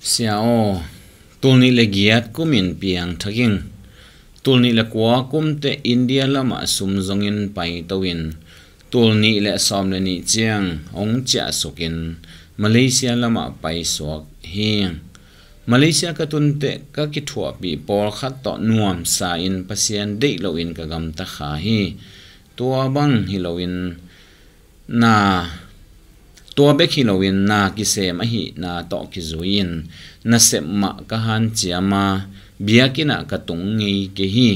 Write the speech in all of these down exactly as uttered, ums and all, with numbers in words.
Sia aw, tulnih le giat kumin piangthak ing. Tulnih le kua kumte India lamah sum zongin paito in, tulnih le sawm le nih ciang hong ciahsukin Malaysia lamah paisuak hi. Malaysia ka tunteh ka kithuahpih pawlkhat tawh nuamsa in Pasian deih loin ka gamta kha hi. Tua bang hi loin na, tua bek hi loin na kisem ahihna tawh kizui-in nasep mah ka hanciam a, biakinn ah ka tung ngei kei hi.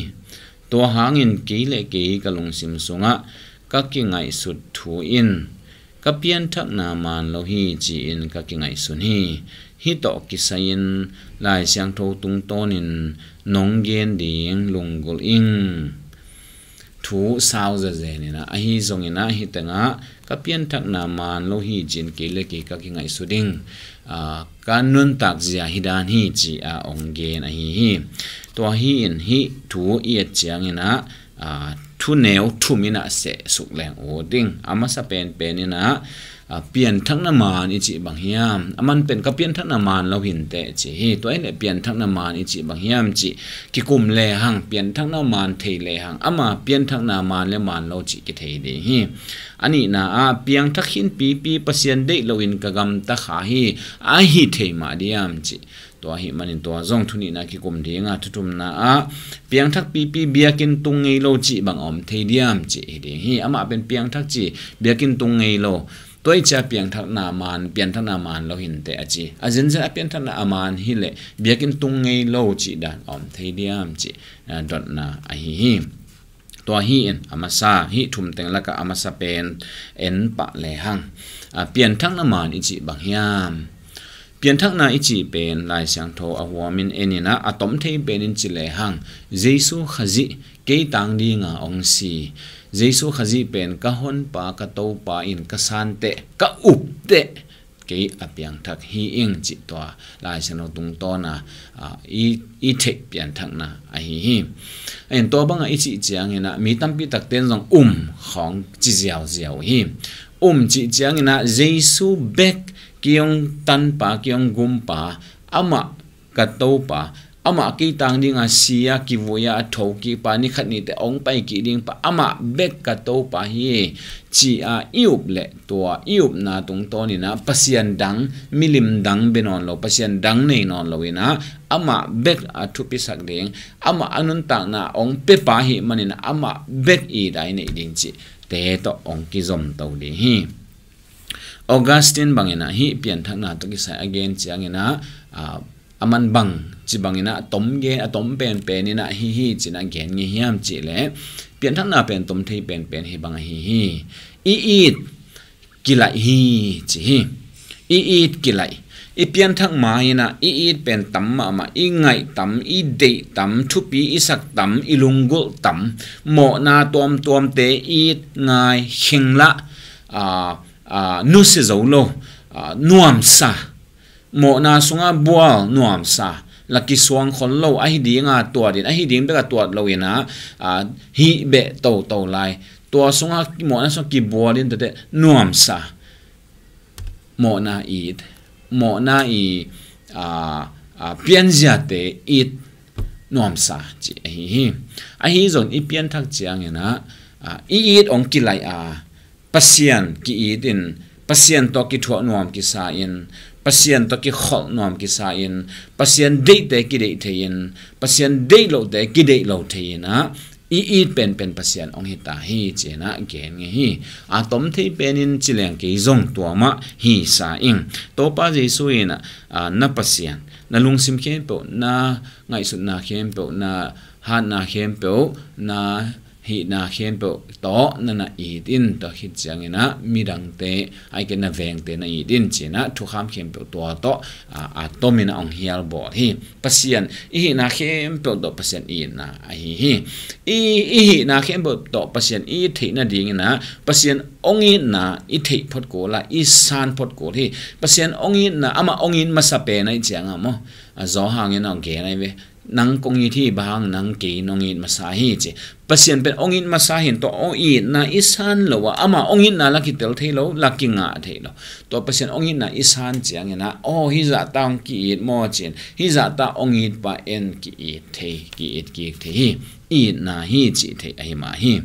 Tua hangin kei le kei ka lungsim sungah ka kingaihsut thu in ka pianthakna maan lo hi ci-in ka kingaihsun hi. Hih tawh kisai-in Lai Siangtho tungtawnin nong gen ding lunggulh ing. Thu sau zezen in ah, ahi zongin ah hih tengah ka pianthakna maan lo hi ci-in kei le kei ka kingaihsut ding, aa, ka nuntak zia hi dan hi ci-a hong gen ahi hi. Tua hi in hih thu i et ciangin ah, aa, thu neu thum in ah seh suk leng ut ding. A masa penpen in ah, aa, pianthakna maan i cih bang hiam? A man pen ka pianthakna maan lo hi inteh ci hi. Tua hi leh pianthakna maan i cih bang hiam cih kikum lehang, pianthakna maan thei lehang, ama pianthakna maan le maan lo cih kithei ding hi. A nihna ah, piangthak khin pipi Pasian deih loin ka gamta kha hi, a hi thei mah diam cih. Tua ahih manin tua zong thu nihna kikum ding a, thu thumna ah, piangthak pipi biakinn tung ngei lo cih bang a om thei diam cih hi ding hi. Amah pen piangthak ci, biakinn tung ngei lo. Tua i cia pianthakna maan, pianthakna maan lo hi inteh a ci. A zenzen a pianthakna a maan hi leh biakinn tung ngei lo cih dan a om thei diam cih, ah, dotna ahi hi. Tua hi in a masa, hih thum teng lakah a masa pen en pah lehang, ah, pianthakna maan i cih bang hiam? Pianthakna i cih pen Lai Siangtho a huamin en in ah, a tom thei penin ci lehang, Jesu Khazih kei tang dinga hong si. Jesu Khazih pen ka honpa, ka Topa in ka santeh, ka upteh, kei a piangthak hi ing cih tua Lai Siangtho tungtawna, ah, i, i theih pianthakna ahi hi. En tua bangah i cih ciangin ah mi tampi takte in zong um khawng ci ziauziau hi. Um cih ciangin ah Jesu bek kei hong tanpa, kei hong gumpa, amah ka Topa, amah kei tang dinga si a, kivui a, a thokikpa, nikhat nite hong paikik dingpa, amah bek ka Topa hi, ci-a i up leh tua i upna tungtawnin ah Pasian dang, milim dang bia nawn lo, Pasian dang nei nawn lo in ah, amah bek a thupisak ding, amah a nuntakna hong piapa ahih manin ah amah bek it a i neih ding cihte tawh hong kizomto ding hi. Augustine bangin ah hih pianthakna tawh kisai a gen ciangin ah, ah, a man bang ci bangin ah a tom gen, a tom penpen in ah hih hi ci-in ah gen ngei hiam cih leh, pianthakna pen tom thei penpen hi bang ahi hi. I it kilaih hi ci hi. I it kilaih. I pianthak ma-in ah i it pen tam mahmah, i ngaih tam, i deih tam, thupi i sak tam, i lunggulh tam, mawhna tuamtuamte it, ngai, khing lah, ah, ah, nusia zo lo, ah, nuamsa, mawhna sungah bual nuamsa, la kisuang khol lo, ahi dinga tuat in, ahi ding beka tuat lo in ah, ah, hih beh toto lai. Tua sungah mawhna sungah kibual in tete nuamsa. Mawhna it, mawhna i, ah, ah, pianziate it nuamsa ci ahi hi. Ahi zong i pianthak ciangin ah, ah, i it hong kilaih a, Pasian ki-it in, Pasian tawh kithuah nuam kisa in, Pasian tawh kikholh nuam kisa in, Pasian deihte kideih thei in, Pasian deih lohte kideih lo thei in ah, i it penpen Pasian hong hi ta hi ci-in ah gen ngei hi. A tom thei penin ci leng kei zong tua mah hi sa ing. Topa Jesu in ah, ah, na Pasian, na lungsim khempeuh, na ngaihsutna khempeuh, na hatna khempeuh, na hihna khempeuh tawh na na it in, tua khit ciangin ah midangte, ahih kei leh na vengte na it in ci-in ah thukham khempeuh tua tawh, a, a tomin ah hong hial bawl hi. Pasian, i hihna khempeuh tawh Pasian itna ahi hi. I, i hihna khempeuh tawh Pasian it theih nadingin ah Pasian hong itna i theih phot kul a, i san phot kul hi. Pasian hong itna, amah hong it masa pen ahih ciang ah maw, a zaw hangin ah hong gen ahi ve. Nang kong it hi, bang hang nang kei nong it masa hi ci. Pasian pen hong it masa hi in, tua hong itna i san lo a, ama hong itna la kitel thei lo, la kingah thei lo. Tua Pasian hong itna i san ciangin ah, aw, hih zahta hong ki-it maw ci-in, hih zahta hong it pa en ki-it thei, ki-it kik thei hi. Itna hi cih theih ahi mah hi.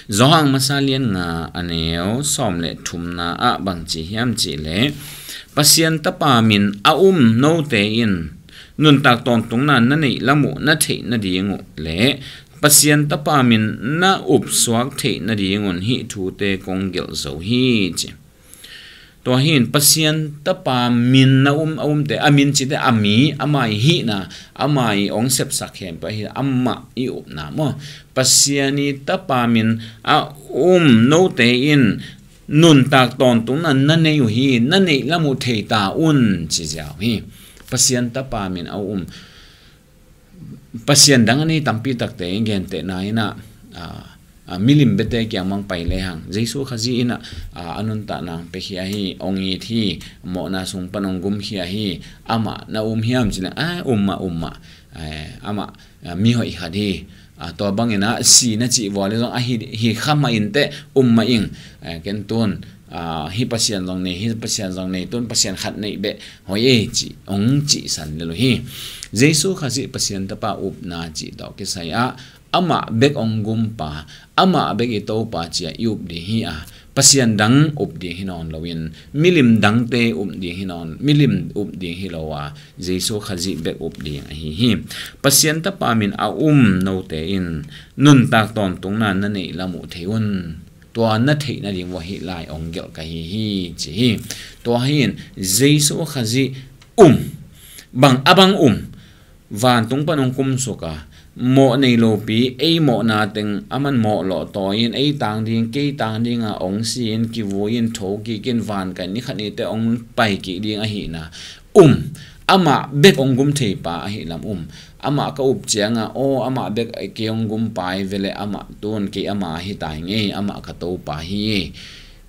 Johan masa lian nga a neu sawm le thumna ah bang ci hiam cih leh, Pasian Tapa min a um note in nuntak tawntungna na neih lam uh na theih nading uh le Pasian Tapa min na upsuak theih nadingun hih thute kong gelh zo hi ci. Tua hi in Pasian Tapa min na um, a umte, a min cite a mi, ama i hihna, ama i hong sepsak khempeuh ahi, amah i upna maw. Pasian i Tapa min a um note in nuntak tawntungna na neih uh hi, na neih lam uh thei ta un ci ziau hi. Pasian Tapa min a um. Pasian dang a nei tampi takte i gentehna in ah, a, a, milim biate kiang mang pai lehang Jesu Khazih in ah, a, a nuntakna hong pia hi, hong it hi, mawhna sung pan hong gum hi. Amah na um hiam cih leh, a, um mah, um mah, a, amah, a, mihoih khat hi. A, tua bangin ah si na cih vua le zong a hi, hi kha mah inteh, um mah ing, a, ken tun, a, hih Pasian zong nei, hih Pasian zong nei, tun Pasian khat neih beh hoih ei cih hong cihsan lel uh hi. Jesu Khazih Pasian Tapa upna cih tawh kisai ah amah bek hong gumpa, amah bek i Topa ci-a i up ding hi a, Pasian dang up ding hi nawn loin, milim dangte up ding hi nawn, milim up ding hi lo a, Jesu Khazih bek up ding ahi hi. Pasian Tapa min a um note in nuntak tawntungna na neih lam uh thei un. Tua na theih nading uh hih lai hong gelh ka hi hi ci hi. Tua hi in Jesu Khazih um, bang a bang um, vantung pan hong kumsuk a, mawh nei lopi, ei mawhna teng a man mawh lawh tawi in, ei tang ding, kei tang ding a hong si in, kivui in, tho kik in, van kaih ni khat nite hong pai kik ding ahihna um, amah bek hong gum thei pa ahi lam um. Amah ka up ciang a, aw, amah bek kei hong gum pa hi ve leh, amah tun kei ama hi ta hi ngei, amah ka Topa hi,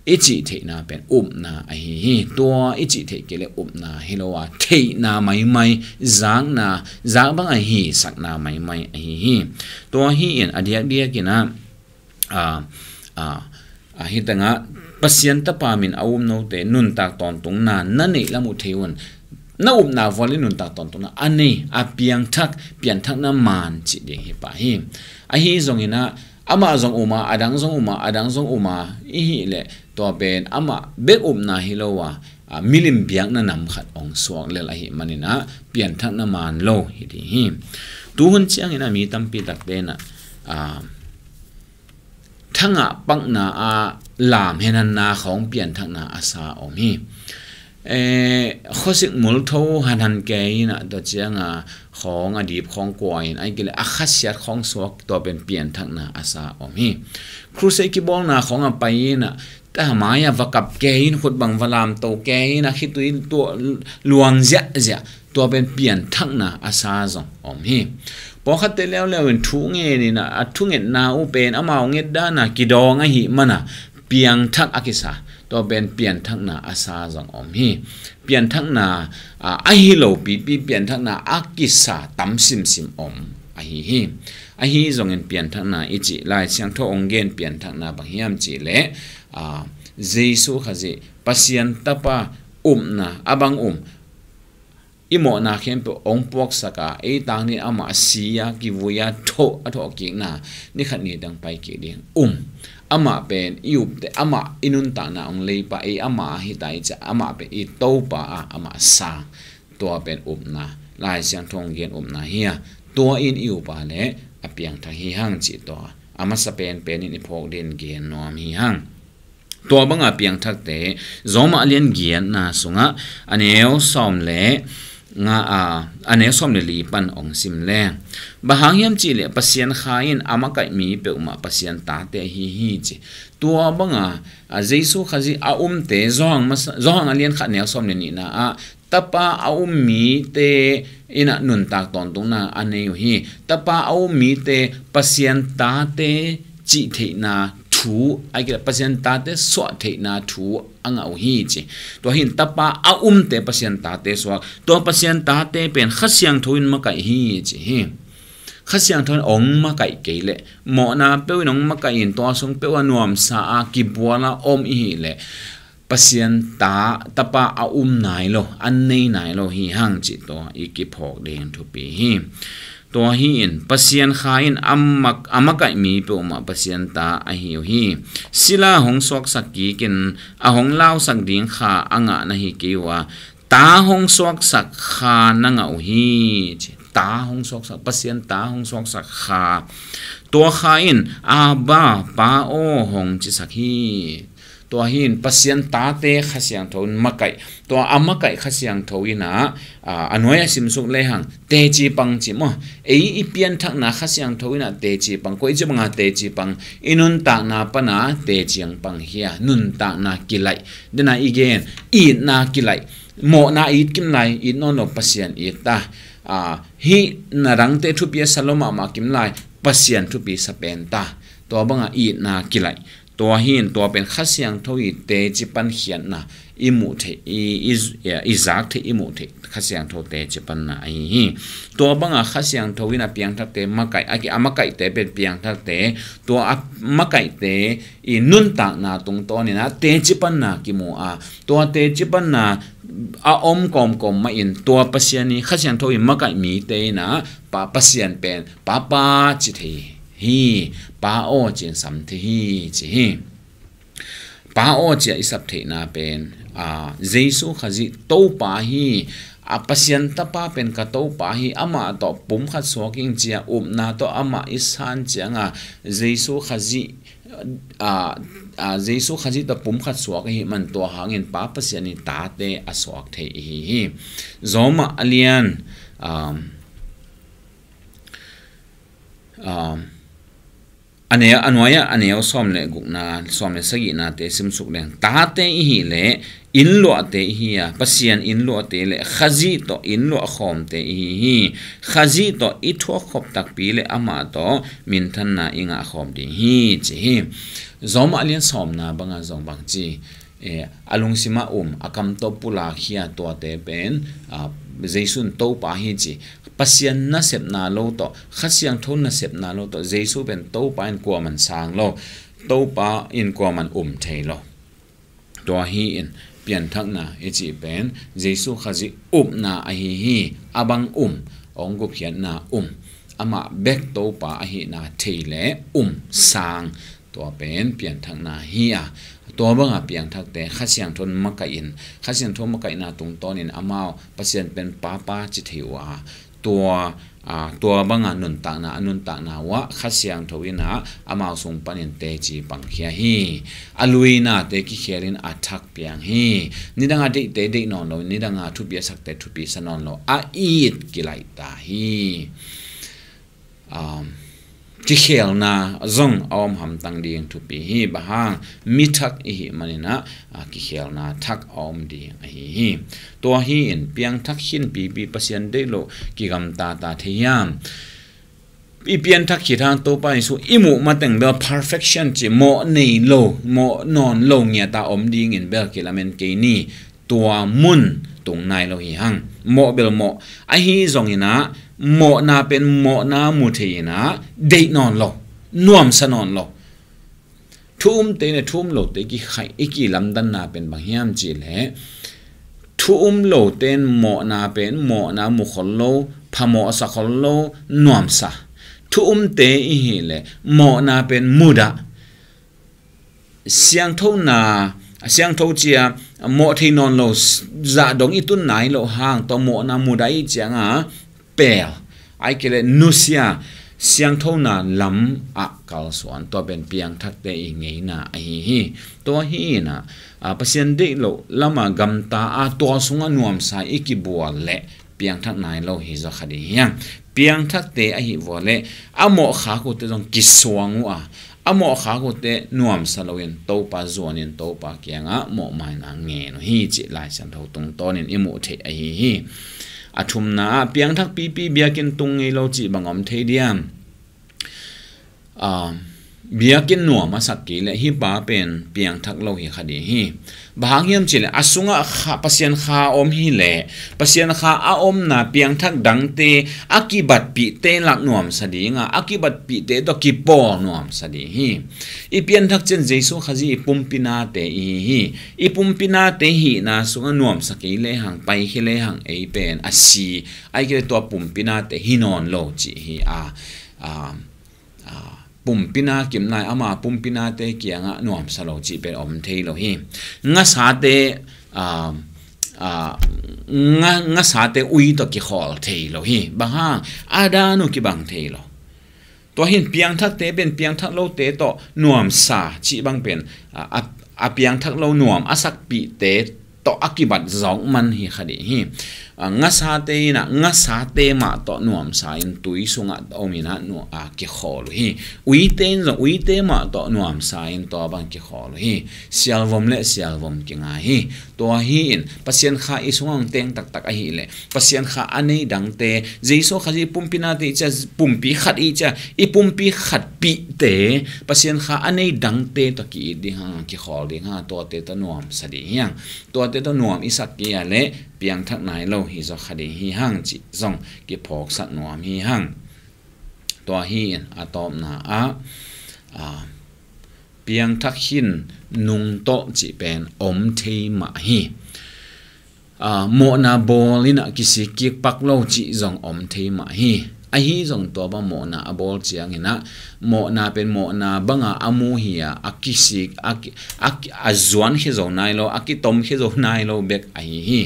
i cih theihna pen upna ahi hi. Tua i cih theih kei leh upna hi lo a, theihna maimai, zakna, zak bang a hisakna maimai ahi hi. Tua hi in a diakdiak in ah, a, a, a, hih tengah Pasian Tapa min a um note nuntak tawntungna na neih lam uh thei un. Na upna vua le nuntak tawntungna a nei, a piangthak, pianthakna maan cih ding hi pah hi. Ahi zongin ah, amah zong um a, a dang zong um a, a dang zong um a, i hih leh tua pen amah bek upna hi lo a, a, milim biakna nam khat hong suak lel ahih manin ah, pianthakna maan lo hi ding hi. Tuhun ciangin ah mi tampi takte in ah, a, thangah pakna a lam henhanna khawng pianthakna a sa om hi. Eh, khuasik multho hanhan kei in ah, tua ciang a khawng a dip khawng kua in, ahih kei leh a khasiat khawng suak, tua pen pianthakna a sa om hi. Crusade kibawlna khawng a pai in ah, ta mai a va kap kei in, khut bang va lamto kei in ah, khitui tuah luang ziahziah, tua pen pianthakna a sa zong om hi. Pawlkhatte leuleu in thu ngen in ah, a thungetna uh pen amau nget dan a kidawng ahih man a piangthak a kisa, tua pen pianthakna a sa zong om hi. Pianthakna, a, ahi lo pipi pianthakna a kisa tam simsim om ahi hi. Ahi zongin pianthakna i cih Lai Siangtho hong gen pianthakna bang hiam cih leh, a, Jesu Khazih Pasian Tapa upna a bang um, i mawhna khempeuh hong puaksak a, ei tang ding amah si a, kivui a, thawh, a thawh kikna, ni khat ni dang pai kik ding um. Amah pen i upte, amah i nuntakna hong leipa, ei amah a hi ta i ciah, amah pen i Topa a, amah sang. Tua pen upna, Lai Siangtho hong gen upna hi a, tua in i upa le a piangthak hi hang cih tua a masa penpen in i phawk ding gen nuam hi hang. Tua banga piangthakte Roma lian giatna sungah a neu sawm le nga a, a neu sawm le li pan hong sim leng. Bang hang hiam cih leh Pasian Kha in a makaih mi peuhmah Pasian tate ahi hi ci. Tua banga, a, Jesu Khazih a umte Johan masa, Johan a lian khat neu sawm le nihna ah Tapa a um mite in ah nuntak tawntungna a nei uh hi. Tapa a um mite Pasian tate cih theihna thu, a kila Pasian tate suah theihna thu a ngah uh hi ci. Tua hi in Tapa a umte Pasian tate suak. Tua Pasian tate pen Kha Siangtho in makaih hi ci hi. Kha Siangtho in hong makaih kei leh, mawhna peuh in hong makaih in tua sung peuh a nuamsa a kibual a om i hih leh, Pasian ta, Tapa a um nai lo, a nei nai lo hi hang cih tua i kiphawk ding thupi hi. Tua hi in Pasian Kha in a mak-, a makaih mi peuhmah Pasian ta ahi uh hi. Sila hong suaksak kik in a hong lausak ding Kha a ngah na hi kei uh a, Ta hong suaksak Kha na ngah uh hi ci. Ta hong suaksak, Pasian Ta hong suaksak Kha. Tua Kha in, Abba, Pa aw, hong cisak hi. Tua hi in Pasian tate Kha Siangtho in makaih. Tua a makaih Kha Siangtho in a, a, a nuai a simsuk lehang teci pang ci maw. Ei i pianthakna Kha Siangtho in a teci pang. Koi ci banga teci pang. I nuntakna pana teci ang pang hi a. Nuntakna kilaih. Dena i gen, itna kilaih. Mawhna it kim lai, it nawn lo Pasian it ta. A, hih na dangte thupi a sa lo mahmah kim lai, Pasian thupi sa pen ta. Tua banga itna kilaih. Tua hi in tua pen Kha Siangtho i teci pan khiatna i muh theih, i, i, i zak theih, i muh theih Kha Siangtho teci panna ahi hi. Tua banga Kha Siangtho in a piangthakte makaih, a ki-, a makaihte pen piangthakte, tua a makaihte i nuntakna tungtawn in a teci panna kimu a, tua teci panna a om kawmkawm mah in tua Pasian i Kha Siangtho i makaih mite in a Pa, Pasian pen Papa ci thei hi, Pa aw ci in sam thei hi ci hi. Pa aw ci a i sap theihna pen, a, Jesu Khazih Topa hi, a, Pasian Tapa pen ka Topa hi, amah tawh pumkhat suak ing ci a upna tawh amah i san ciang a Jesu Khazih, a, a, Jesu Khazih tawh pumkhat suak ahih man tua hangin Pa Pasian i tate a suak thei i hi hi. Rom a lian, um, um, a neu, a nuai ah a neu sawm le gukna, sawm le sagihnate simsuk leng. Tate i hih leh, inn luahte i hi a, Pasian inn luahte le Khazih tawh inn luah khawmte i hi hi. Khazih tawh i thuak khop takpi le amah tawh minthanna i ngah khawm ding hi ci hi. Rom a lian sawmna banga zong bang ci, eh, a lungsim a um, a kam tawh pulak hi a, tuate pen, ah, Jesu in Topa hi ci. Pasian nasepna lo tawh, Kha Siangtho nasepna lo tawh, Jesu pen Topa in kuaman sang lo, Topa in kuaman um thei lo. Tua hi in pianthakna i cih pen Jesu Khazih upna ahi hi. A bang um, hong gupkhiatna um, amah bek Topa ahihna thei le um sang, tua pen pianthakna hi a. Tua banga piangthakte Kha Siangtho in makaih in, Kha Siangtho makaihna tungtawnin amau Pasian pen Papa ci thei uh a, tua, a, tua banga nuntakna, a nuntakna uah Kha Siangtho in a amau sung panin teci pangkhia hi. A luinate kikhelin a thak piang hi. Nidanga deihte deih nawn lo, nidanga thupi a sakte thupi sa nawn lo, a it kilaih ta hi. Um, kikhelna zong a om hamtang ding thupi hi. Bang hang, mi thak i hih manin a, a, kikhelna thak a om ding ahi hi. Tua hi in piangthak khin pipi Pasian deih loh kigamtata thei hiam? I pianthak khit hang Topa Jesu i muh mateng bel perfection ci, mawh nei lo, mawh nawn lo ngiata om dingin bel kilamen kei ni. Tua mun tung nai lo hi hang. Mawh bel mawh. Ahi zongin a, mawhna pen mawhna mu thei in a, deih nawn lo, nuamsa nawn lo. Thu umte le thu um lote kikhaih i kilamdanna pen bang hiam cih leh, thu um lote in mawhna pen mawhna mu khol lo, phamawh sa khol lo, nuamsa. Thu umte i hih leh mawhna pen mudah. Siangthona, siangtho cia, mawh thei nawn lo, zah dong i tun nai loh hang, tua mawhna mudah i cianga, pel, ai kei le nusia, siangthona lam ah kalsuan, tua pen piangthakte i ngeina ahi hi. Tua hi in a, a, Pasian deih loh lama gamta a, tua sunga nuamsa i kibual leh piangthak nai lo hi zaw kha ding hiam? Piangthakte ahi vua leh a mawh khak uhte zong kisuang uh a, a mawh khak uhte nuamsa loin Topa zuanin Topa kiangah mawhmaina ngen uh hi cih Lai Siangtho tungtawnin i muh theih ahi hi. A thumna ah piangthak pipi biakinn tung ngei lo cih bang om thei diam? Ah, biakinn nuam a sak kei leh hih pa pen piangthak lo hi kha ding hi. Bang hang hiam cih leh a sungah kha, Pasian kha om hi leh, Pasian kha a omna piangthak dangte a kibatpihte lak nuamsa ding a, a kibatpihte tawh kipawl nuamsa ding hi. I pianthak ciang Jesu Khazih i pumpi nate i hi hi. I pumpi nate hihna sungah nuamsa kei lehang, paikhia lehang ei pen a si, ahih kei leh tua pumpi nate hi nawn lo cih hi a, a, a, pumpi na kim nai, ama pumpi nate kiangah nuamsa lo cih pen om thei lo hi. Ngasate, a, a, nga, ngasate ui tawh kikhawl thei lo hi. Bang hang, a dan uh kibang thei lo. Tua hi in piangthakte pen piangthak lote tawh nuamsa cih bang pen, a, a, a piangthak lo nuam a sakpihte tawh a kibat zawk man hi kha ding hi. A, ngasate in ah, ngasate mah tawh nuamsa in tui sungah om in ah, nu-, a, kikhawl uh hi. Uite in zong, uite mah tawh nuamsa in tua bang kikhawl uh hi. Sialvom le sialvom kinga hi. Tua hi in Pasian kha i sungah hong teng taktak ahih leh, Pasian kha a nei dangte, Jesu Khazih pumpi nate i cih a, pumpi khat i cih a, i pumpi khatpihte Pasian kha a nei dangte tawh ki-it ding hang, kikhawl ding hang, tuate tawh nuamsa ding hi hang. Tuate tawh nuam i sak kei a leh piangthak nai lo hi zaw kha ding hi hang cih zong kiphawksak nuam hi hang. Tua hi in a tawpna ah, a, piangthak hi in nungtolh cih pen om thei mah hi. A, mawhna bawl in ah kisik kik pak lo cih zong om thei mah hi. Ahi zong tua bang mawhna a bawl ciangin ah, mawhna pen mawhna banga a mu hi a, a kisik, a ki-, a ki-, a zuankhia zo nai lo, a kitomkhia zo nai lo bek ahi hi.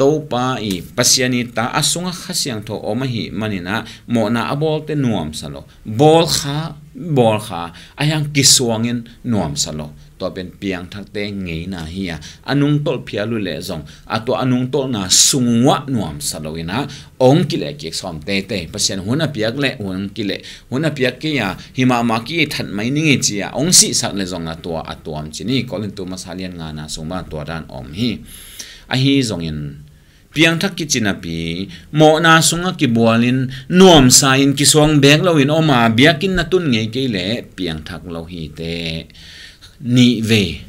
Topa i, Pasian i ta a sungah Kha Siangtho om ahih manin ah, mawhna a bawlte nuamsa lo. Bawl kha, bawl kha, ahi hang kisuangin nuamsa lo. Tua pen piangthakte ngeina hi a, a nungtolh phial uh leh zong, a tua a nungtolhna sung uah nuamsa lo in ah, hong kileh kik sawm teitei. Pasian hun a piak leh hong kileh, hun a piak kei a, hi mahmah kei, that mai ning ei ci a hong sihsak leh zong a tua a tuam ci ni. Korintu masa lian ngana sung bang tua dan om hi. Ahi zongin, piangthak kici napi, mawhna sungah kibualin, nuamsa in kisuang beek loin om a, biakinn na tun ngei kei leh piangthak lo hi teh. Nih vei,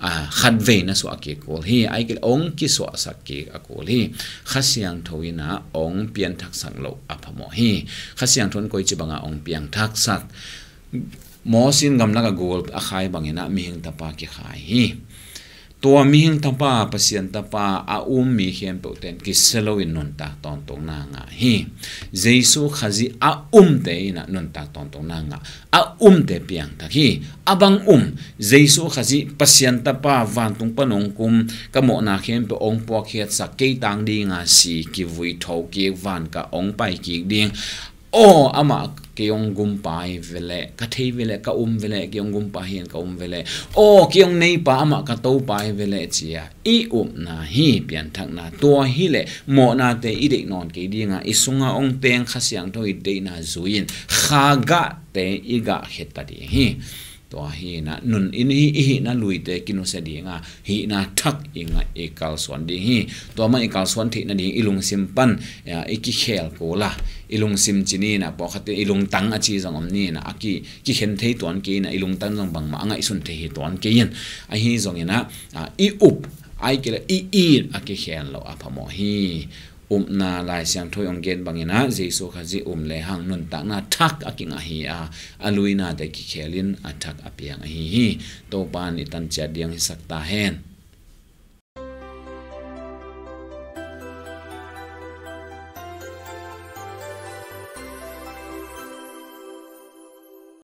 a, khat vei na suah kik kul hi, ahih kei leh hong kisuahsak kik a kul hi. Kha Siangtho in ah hong pianthaksak loh a phamawh hi. Kha Siangtho in koici bangah hong piangthaksak? Moses in gamlak a gul a khai bangin ah mihing tapa kikhai hi. Tua mihing tapa, Pasian tapa a um mi khempeuhte in kisia loin nuntak tawntungna ngah hi. Jesu Khazih a umte in ah nuntak tawntungna ngah, a umte piangthak hi. A bang um, Jesu Khazih Pasian tapa vantung pan hong kum, ka mawhna khempeuh hong puakkhiatsak, kei tang dinga si, kivui, tho kik, van kah hong pai kik ding. Aw, amah kei hong gumpa hi ve leh, ka thei ve leh, ka um ve leh, kei hong gumpa hi in ka um ve leh. Aw, kei hong neipa, amah ka topa hi ve leh, ci a i upna hi, pianthakna. Tua hi leh mawhnate i deih nawn kei ding a, i sunga hong teng Kha Siangtho i deihna zui-in Kha gahte i gah khia ta ding hi. Tua hi in ah, nun in hi, i hihna luite kinusia ding a, hihna thak i ngah, i kalsuan ding hi. Tua mah i kalsuan theih nading i lungsim pan, ya, i kikhel kul a, i lungsim ci ni in ah, pawlkhat in i lungtang a ci zong om ni in ah, a ki, kikhen thei tuan kei in ah, i lungtang zong bangmah a ngaihsun thei hi tuan kei in. Ahi zongin ah, a, i up, ahih kei leh i it a kikhel loh a phamawh hi. Upna, Lai Siangtho in hong gen bangin ah, Jesu Khazih um lehang nuntakna thak a kingah hi a, a luinate kikhelin a thak a piang ahi hi. Topa in i tan ciat ding hisak ta hen.